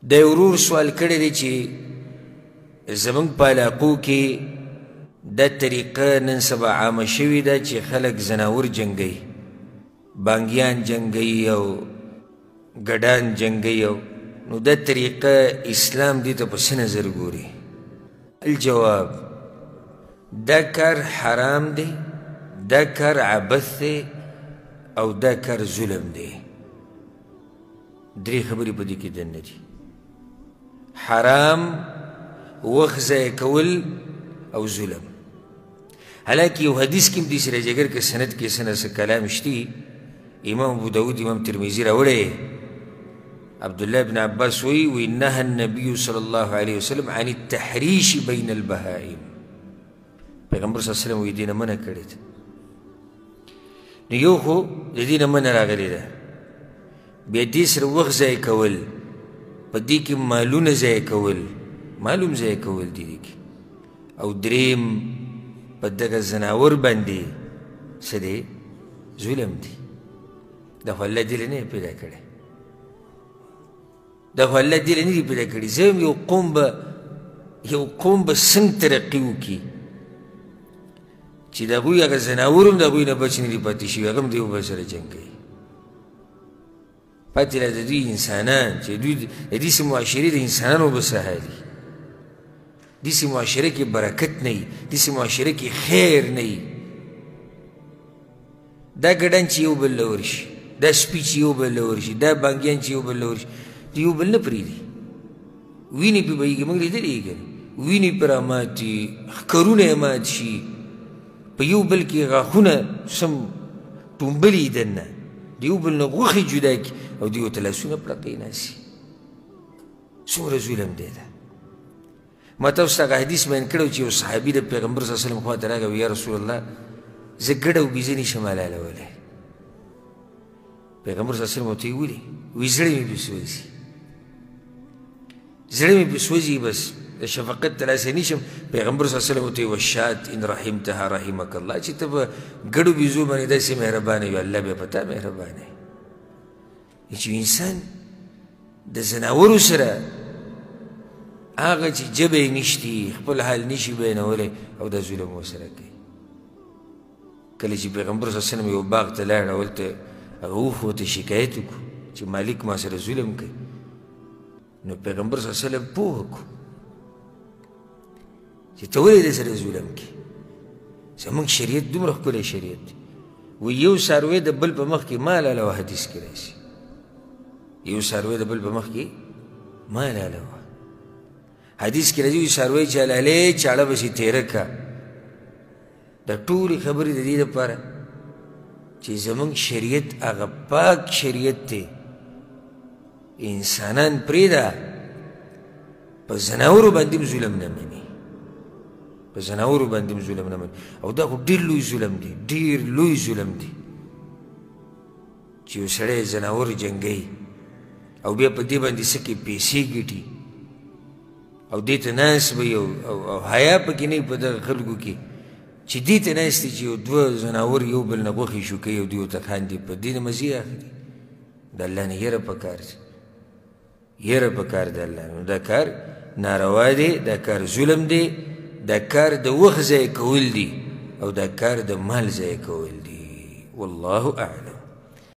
د ورور سوال کړی دی چې زمونږ په علاقو کې دا طریقه نن سبا عامه شوې ده چې خلک ځناور جنګوي، بانګیان جنګوي او ګډان جنګوي، او نو دا طریقه اسلام دې ته په څه نظر ګوري؟ الجواب: دا کار حرام دی، دا کار عبث دی او دا کار ظلم دی. درې خبرې په دې کې دننه دي: حرام، وخت ضایع کول او ظلم. حالانکه یو حدیث کې هم داسې راځي، اګر که سند کې څه نه څه کلام شتي، امام ابو داود امام ترمذي راوړی، عبدالله بن عباس وایي وی نهى النبي صلی الله علیه وسلم عن التحریش بین البهائم. پیغمبر صلی الله علیه وسلم وایي دې نه منع کړې ده. نو یو خو د دې نه منع راغلې ده، بیا دې سره وخت ضایع کول، په دې کې مالونه ضایع کول، معلوم ضایع کول دي دې کې، او دریم په دغه ځناور باندې څه دی؟ ظلم دی. دا خو الله دې له نه پیدا کړی، دا خو الله دې له نه دی پیدا کړی. زه وایم یو قوم به څنګه ترقي وکړي چې د هغوی هغه ځناور هم د هغوی نه بچ نه دي پاتې شوي، هغه هم د یو بل سره جنګ کوي. پاتې لا د دوی انسانان چې دوی د داسې معاشرې د انسانانو به څه حال وي؟ داسې معاشره کې برکت نه وي، داسې معاشره کې خیر نه وي. دا ګډان چې یو بل له ورشي، دا سپي چې یو بل له ورشي، دا بانګیان چې یو بل له ورشي، دوی یو بل نه پرېږدي، وینې پرې بهېږي. موږ لیدلي یې که نه، وینې پرې راماتي، ښکرونه یې مات شي، په یو بل کې غاښونه سم ټومبلي دننه، د یو بل نه غوښې جدا کړي او دوی ورته لاسونه پړقوي ناست. څومره ظلم دی دا. ما تاسو ته هغه حدیث بیان کړی چې یو صحابي د پیغمبر صلی الله علیه وسلم خوا ته راغی، یا رسول الله زه ګډه او بیزه نشم حلالولی. پیغمبر صلی الله علیه وسلم ورته ویلي وایي زړه مې پرې سوځي، زړه مې پرې سوځي، بس د شفقت ترلاسه نشم. پیغمبر صلی الله علیه وسلم ورته ویل والشاة ان رحمتها رحمک الله، چې ته په ګډو بیزو باندې داسې مهربانه وي، الله بیا په تا مهربانه وي. چې انسان د ځناورو سره هغه چې ژبه یې نشتي، خپل حال نشي بیانولی او دا ظلم ورسره کوي. کله چې پیغمبر صلی الله علیه وسلم یو باغ ته لاړ او هلته هغه اوښ ورته شکایت وکړو چې مالک ما سره ظلم کوي، نو پیغمبر صلی الله علیه وسلم پوه کړو چې ته ولې د سره ظلم کوې؟ زموږ شریعت دومره ښکلی شریعت دی، وایي یو څاروی د بل په مخ کې مه حلالوه. حدیث کې راځي یو څاروی د بل په مخ کې مه حلالوه. حدیث کې راځي وایي څاروی چې حلالې چاړه به سي تېره کړه. دا ټولې خبرې د دې لپاره چې زموږ شریعت هغه پاک شریعت دی، انسانان پرېږده په ځناورو باندې هم ظلم نه مني، په ځناورو باندې هم ظلم نه مني. او دا خو ډېر لوی ظلم دی، ډېر لوی ظلم دی چې یو سړی ځناور جنګوي او بیا په دې باندې څه کې پیسې ګټي او دې ته ناست به او حیا پکې نه وي په دغه خلکو کې چې دې ته ناست دي چې یو دوه ځناور یو بل نه غوښې شوکوي او دوی ورته خاندي، په دې نه مزې اخلي. د الله نه یره پکار دی، یره پکار دی الله. نو دا کار ناروا دی، دا کار ظلم دی، دا کار د وخت ضایع کول دي او دا کار د مال ضایع کول دي. والله اعلم.